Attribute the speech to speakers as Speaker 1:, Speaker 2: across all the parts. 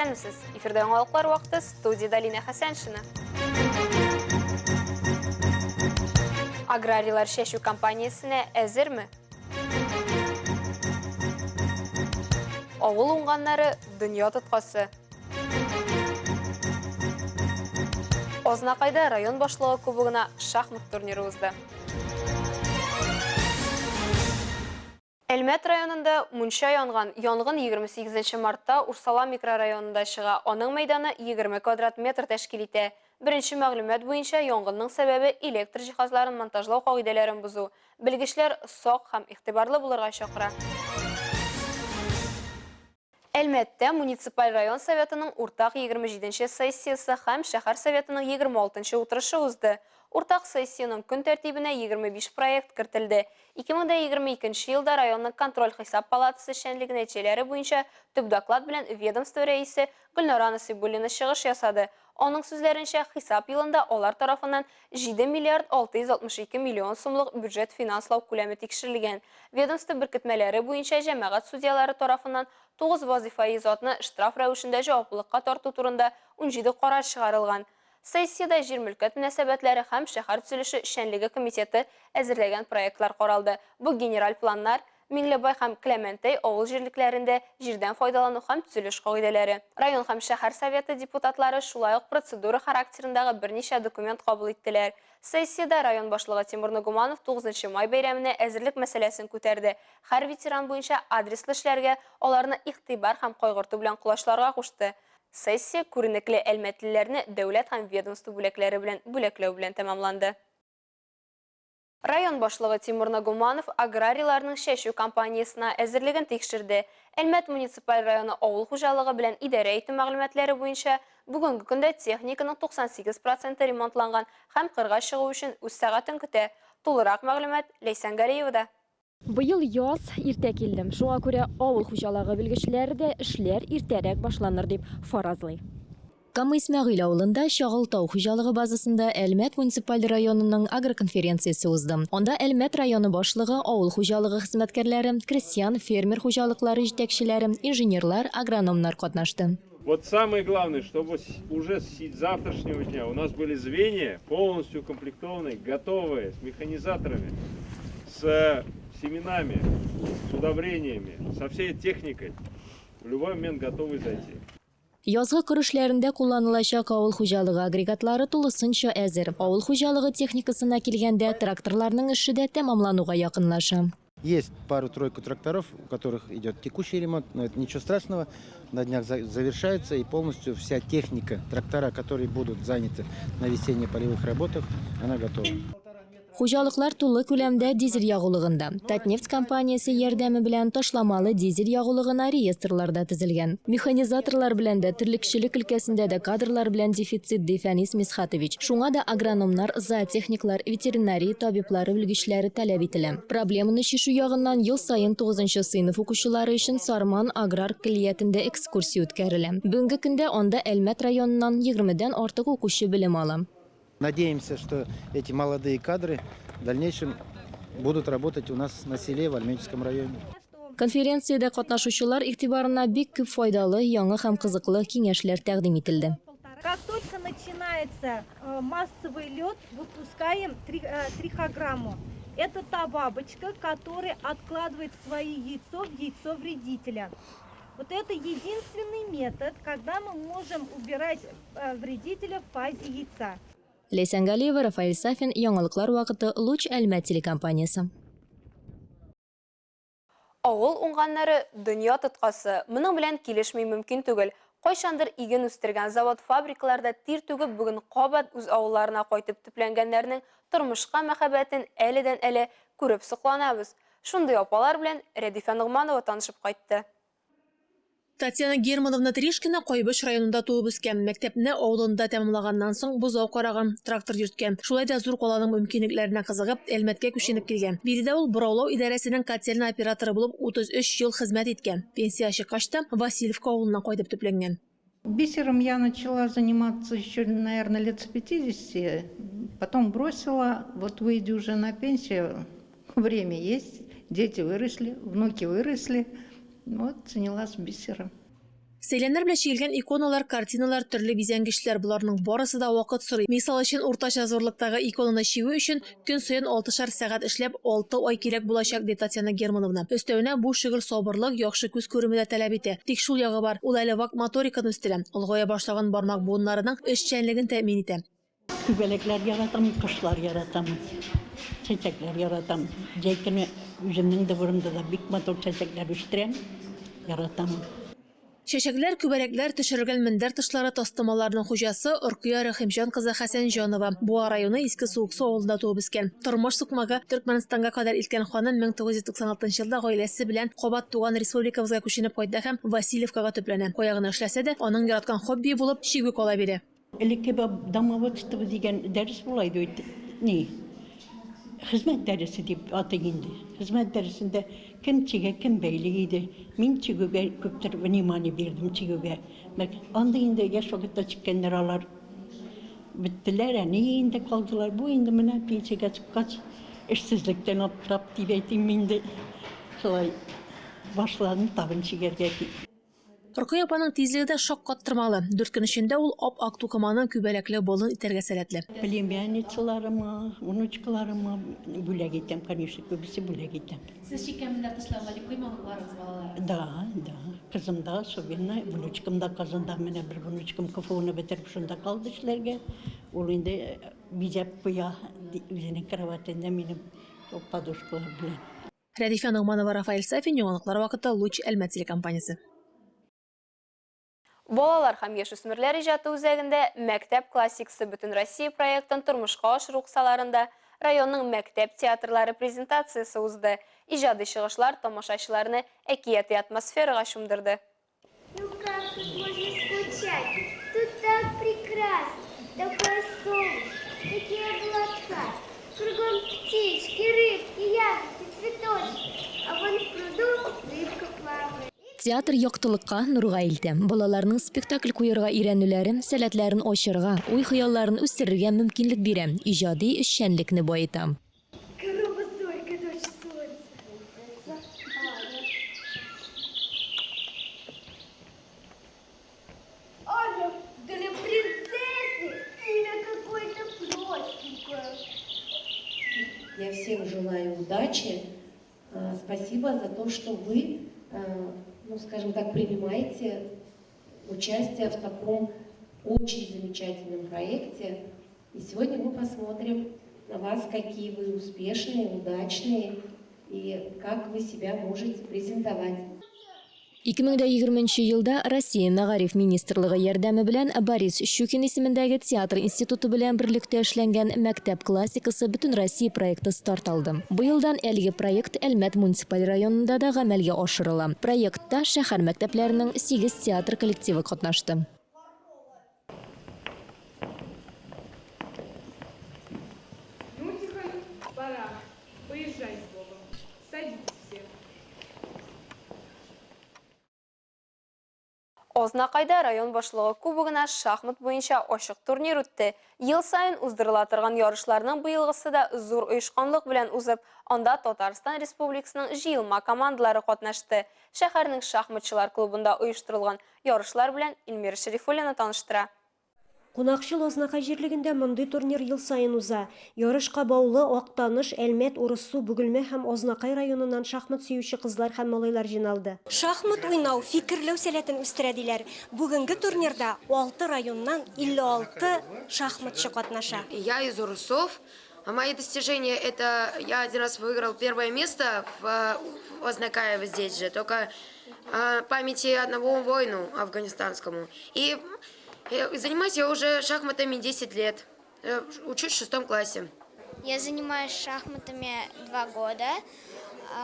Speaker 1: Исәнмесез! Эфирда яңалыклар вакыты, студиядә Линә Хәсәншина. Аграрийлар чәчү кампаниясенә әзерме? Авыл уңганнары дөнья тоткасы. Азнакайда район башлыгы кубогына шахмат турниры узды. Әлмәт районында мунча янган. Янгын 28 мартта Урсала микрорайонында чыга. Аның мәйданы 20 квадрат метр тәшкил итә. Беренче мәгълүмат буенча, янгынның сәбәбе, электр җиһазларын монтажлау кагыйдәләрен бозу. Белгечләр сак һәм игътибарлы булырга чакыра. Әлмәттә муниципаль район Советының уртак 27 нче сессиясе һәм шәһәр Советының 26 нчы утырышы узды. Уртак сессиянең көн тәртибенә 25 проект кертелде. 2022 нче елда районның контроль-хисап палатасы эшчәнлеге нәтиҗәләре буенча төп доклад белән ведомство рәисе Гөлнара Насыйбуллина чыгыш ясады. Аның сүзләренчә, хисап елында алар тарафыннан 7 миллиард 662 миллион сумлык бюджет финанслау күләме тикшерелгән. Ведомство беркетмәләре буенча җәмәгать судьялары тарафыннан 9 вазыйфаи затны штраф рәвешендә җаваплылыкка тарту турында 17 карар чыгарылган. Сессиядә җир-мөлкәт мөнәсәбәтләре һәм шәһәр төзелеше эшчәнлеге комитеты әзерләгән проектлар каралды. Бу генераль планнар, Миңлебай һәм Кләмәнтәй авыл җирлекләрендә җирдән файдалану һәм төзелеш кагыйдәләре. Район һәм шәһәр Советы депутатлары шулай ук процедура характерындагы берничә документ кабул иттеләр. Сессиядә район башлыгы Тимур Нагуманов 9 май бәйрәменә әзерлек мәсьәләсен күтәрде, һәр ветеран буенча адреслы эшләргә, аларны игътибар һәм кайгырту белән колачларга кушты. Сессия күренекле әлмәтлеләрне дәүләт һәм ведомство бүләкләре белән бүләкләү белән тәмамланды. Район башлыгы Тимур Нагуманов аграрийларның чәчү кампаниясенә әзерлеген тикшерде. Әлмәт муниципаль районы авыл хуҗалыгы белән идарә итү мәгълүматлары буенча, бүгенге көндә техниканың 98 проценты ремонтланган һәм кырга чыгу өчен үз сәгатен көтә. Тулырак мәгълүмат Ләйсән Галиевада.
Speaker 2: Быел яз иртә килде. Шуңа күрә авыл хуҗалыгы белгечләре дә эшләр иртәрәк башланыр дип фаразлый.
Speaker 3: Кама Исмәгыйль авылында Чагыл тау хуҗалыгы базасында Әлмәт муниципаль районының агроконференциясе узды. Анда Әлмәт районы башлыгы, авыл хуҗалыгы хезмәткәрләре, крестьян, фермер хуҗалыклары җитәкчеләре, инженерлар, агрономнар катнашты.
Speaker 4: Вот самое главное, чтобы уже с завтрашнего дня у нас были звенья полностью укомплектованные, готовые, с механизаторами, с семенами, с удобрениями, со всей техникой. В любой момент готовы зайти.
Speaker 3: Язгы кыр эшләрендә кулланылачак авыл хуҗалыгы агрегатлары тулысынча әзер. Авыл хуҗалыгы техникасына килгәндә, тракторларның эше дә тәмамлануга якынлаша.
Speaker 5: Есть пару-тройку тракторов, у которых идет текущий ремонт, но это ничего страшного. На днях завершается и полностью вся техника, трактора, которые будут заняты на весенне-полевых работах, она готова.
Speaker 3: Хуҗалыклар тулы күләмдә дизель ягулыгында. Татнефть компаниясе ярдәме белән ташламалы дизель ягулыгына реестрлар да төзелгән. Механизаторлар белән дә, терлекчелек өлкәсендә дә кадрлар белән дефицит, ди Фәнис Мисхатович. Шуңа да агрономнар, зоотехниклар, ветеринария табиблары белгечләре таләп ителә. Проблеманы чишү ягыннан ел саен тугызынчы сыйныф укучылары өчен Сарман аграр көллиятендә экскурсия үткәрелә. Бүгенге көндә анда Әлмәт районыннан егермедән артык укучы белем ала.
Speaker 5: Надеемся, что эти молодые кадры в дальнейшем будут работать у нас на селе в Альметьевском районе.
Speaker 3: Конференциядә катнашучылар игътибарына бик күп файдалы, яңа һәм кызыклы киңәшләр тәкъдим ителде.
Speaker 6: Как только начинается э, массовый лед, выпускаем э, трихограмму. Это та бабочка, которая откладывает свои яйцо в яйцо вредителя. Вот это единственный метод, когда мы можем убирать э, вредителя в фазе яйца.
Speaker 3: Ләйсән Галиева, Рафаэль Сафин, Яңалыклар вакыты, Луч Әлмәт телекомпаниясе.
Speaker 1: Авыл уңганнары, дөнья тоткасы. Моның белән килешми мөмкин түгел. Кайчандыр иген үстергән завод-фабрикаларда тир түгеп, бүген кабат үз авылларына кайтып төпләнгәннәрнең тормышка мәхәббәтен әледән-әле күреп сокланабыз. Шундый апалар белән Рәдифә Ногманова танышып кайтты.
Speaker 7: Татьяна Германовна Тришкина Кайбыч районында туып үскән. Мәктәпне авылында тәмамлаганнан соң бозау караган, трактор йөрткән. Шулай да зур каланың мөмкинлекләренә кызыгып, Әлмәткә күченеп килгән. Биредә ул бораулау идарәсенең котельный операторы булып 33 ел хезмәт иткән. Пенсиягә чыккач та Васильевка авылына кайтып төпләнгән.
Speaker 8: Бисером я начала заниматься еще, наверное, лет с 50, потом бросила. Вот выйдя уже на пенсию, время есть, дети выросли, внуки выросли. Вот занялась бисером.
Speaker 7: Сәйләннәр белән чигелгән иконалар, картиналар, төрле бизәнгечләр, боларның барысы да вакыт сорый. Мисал өчен, уртача зурлыктагы иконаны чигү өчен көн саен алтышар сәгать эшләп, алты ай кирәк булачак, ди Татьяна Германовна. Өстәвенә, бу шөгыль сабырлык, яхшы күз күреме дә таләп итә. Тик шул ягы бар, ул әле вак моториканы үстерә, олыгая башлаган бармак буыннарының эшчәнлеген тәэмин итә.
Speaker 8: Күбәләкләр яратам, кошлар яратам, чәчәкләр яратам. Җәй көне үземнең дворымда да бик матур чәчәкләр үстерәм, яратам.
Speaker 7: Чәчәкләр, күбәләкләр төшерелгән мендәр тышлары тастымалларның хуҗасы Оркыя Рәхимҗан кызы Хәсәнҗанова. Буа районы Иске Суыксу авылында туып үскән. Тормыш сукмагы Төркмәнстанга кадәр илткән ханым 1996 елда гаиләсе белән кабат туган республикабызга күченеп кайта һәм Васильевкага төпләнә. Кая гына эшләсә дә, аның яраткан хоббие булып чигү кала бирә.
Speaker 8: Элекке домоводство дигән дәрес була иде бит, ни, хезмәт дәресе дип атый инде. Хезмәт дәресендә кем чигә, кем бәйли иде. Мин чигүгә күптер внимание бирдем чигүгә. Анда инде яшь вакытта чиккәннәр алар беттеләр, әни инде калдылар. Бу инде менә пенсиягә чыккач, эшсезлектән аптырап дип әйтим инде, шулай башладым тагын чигәргә.
Speaker 7: Рокыя апаның тизлеге дә шаккаттырмалы. Дүрт көн эчендә ул ап-ак тукыманы күбәләкле болын итәргә сәләтле.
Speaker 8: Племянницаларыма, внучкаларыма бүләк итәм, конечно, күбесе бүләк итәм.
Speaker 7: Сез чиккән мендәр тышларына дип куймалыкларыгыз балаларыгыз?
Speaker 8: Да, да. Кызым да, особенно, внучкам да Казанда, менә бер внучкам КФУны бетереп шунда калды эшләргә. Ул инде бизәп куя үзенең кроватендә минем подушкалар белән.
Speaker 7: Рәдифә Ногманова, Рафаэль Сафин, Яңалыклар вакыты, Луч, Әлмәт телекомпаниясе.
Speaker 1: Балалар һәм яшүсмерләр иҗаты үзәгендә Мәктәп классикасы Бөтенроссия проектын тормышка ашыру кысаларында районның мәктәп театрлары презентациясе узды. Иҗади чыгышлар тамашачыларны әкияти атмосферага чумдырды.
Speaker 9: Ну как тут можно скучать? Тут так прекрасно, такое солнце, такие облака. Кругом птички, рыбки, ягодки, цветочки. А вон в пруду рыбка плавает.
Speaker 3: Театр яктылыкка, нурга илтә. Балаларның спектакль куярга өйрәнүләре, сәләтләрен ачарга, уй-хыялларын үстерергә мөмкинлек бирә, иҗади эшчәнлекне баета.
Speaker 9: Корова Зорька, дочь солнца. Аня, для принцессы имя какое-то простенькое.
Speaker 10: Я всем желаю удачи. Спасибо за то, что вы, ну, скажем так, принимаете участие в таком очень замечательном проекте. И сегодня мы посмотрим на вас, какие вы успешные, удачные и как вы себя можете презентовать.
Speaker 3: 2020 нче елда Россия Мәгариф министрлыгы ярдәме белән Борис Щукин исемендәге театр институты белән берлектә эшләнгән Мәктәп классикасы Бөтенроссия проекты старт алды. Быелдан әлеге проект Әлмәт муниципаль районында да гамәлгә ашырыла. Проектта шәһәр мәктәпләренең сигез театр коллективы катнашты.
Speaker 11: Ну, Тихон, пора. Поезжай с Богом. Садитесь все.
Speaker 1: Азнакайда район башлыгы кубогына шахмат буенча ачык турнир үтте. Ел саен уздырыла торган ярышларның быелгысы да зур оешканлык белән узып, анда Татарстан Республикасының җыелма командалары катнашты. Шәһәрнең шахматчылар клубында оештырылган Ярышлар белән Эльмира Шәрифуллина таныштыра.
Speaker 12: Кунакчыл Азнакай җирлегендә мондый турнир ел саен уза. Ярышка Баулы, Актаныш, Әлмәт, Урыссу, Бөгелмә һәм Азнакай районыннан шахмат сөюче кызлар һәм малайлар җыйналды. Шахмат уйнау фикерләү сәләтен үстерә, диләр. Бүгенге турнирда алты районнан 56 шахматчы катнаша.
Speaker 13: Я из Урусов. Мои достижения это я один раз выиграл первое место в Азнакаево здесь же, только памяти одного воину афганистанскому. И занимаюсь я уже шахматами 10 лет, учусь в шестом классе.
Speaker 9: Я занимаюсь шахматами два года.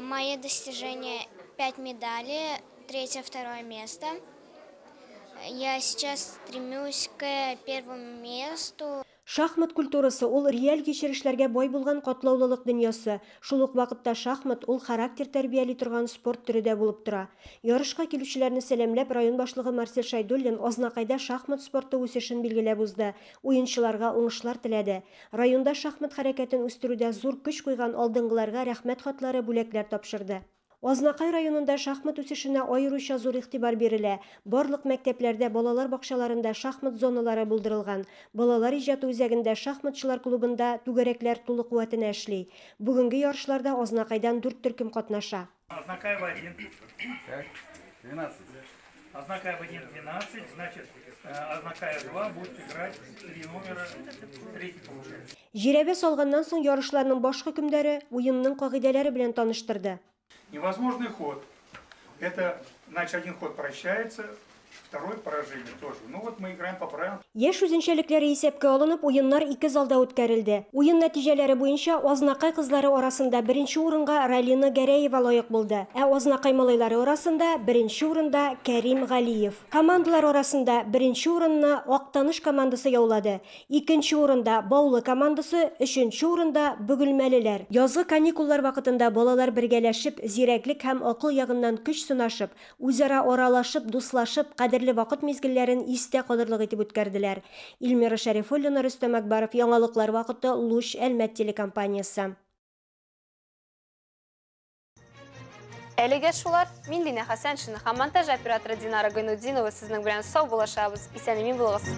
Speaker 9: Мои достижения 5 медалей, третье, второе место. Я сейчас стремлюсь к первому месту.
Speaker 12: Шахмат культурасы, ул реаль кичерешләргә бай булган катлаулылык дөньясы. Шул ук вакытта шахмат, ул характер тәрбияли торган спорт төре дә булып тора. Ярышка килүчеләрне сәламләп, район башлыгы Марсель Шәйдуллин Азнакайда шахмат спорты үсешен билгеләп узды, уенчыларга уңышлар теләде. Районда шахмат хәрәкәтен үстерүдә зур көч куйган алдынгыларга Рәхмәт хатлары, бүләкләр тапшырды. Азнакай районында шахмат үсешенә аеруча зур игътибар бирелә. Барлык мәктәпләрдә, балалар бакчаларында шахмат зоналары булдырылган. Балалар иҗаты үзәгендә шахматчылар клубында түгәрәкләр тулы куәтенә эшли. Бүгенге ярышларда Азнакайдан дүрт төркем катнаша.
Speaker 14: Азнакаево 1. Так, 12. Азнакаево 1, 12, значит, Азнакаево 2 будет играть 3 номера, третий получается.
Speaker 12: Жирәбә салганнан соң ярышларның баш хөкемдары уенның кагыйдәләре белән таныштырды.
Speaker 14: Невозможный ход. Это, значит, один ход прощается, второй поражение тоже. Ну вот мы играем по правилам.
Speaker 12: Яшь үзенчәлекләре исәпкә алынып, уеннар ике залда үткәрелде. Уен нәтиҗәләре буенча Азнакай кызлары арасында беренче урынга Ралина Гәрәева лаек булды, ә Азнакай малайлары арасында беренче урында Кәрим Галиев. Командалар арасында беренче урынны Актаныш командасы яулады. Икенче урында, Баулы командасы, өченче урында, бөгелмәлеләр. Язгы каникуллар вакытында балалар бергәләшеп, зирәклек һәм акыл ягыннан көч сынашып, үзара аралашып, дуслашып, кадерле вакыт мизгелләрен истә калырлык итеп үткәрделәр. Илмира Шәрифуллина, Рөстәм Әкбаров, Яңалыклар вакыты, Луч, Әлмәт телекомпаниясе.
Speaker 1: Әлегә шулар. Мин Линә Хәсәншина һәм монтаж операторы Динара Гайнутдинова сезнең белән сау булашабыз. Исән-имин булыгыз.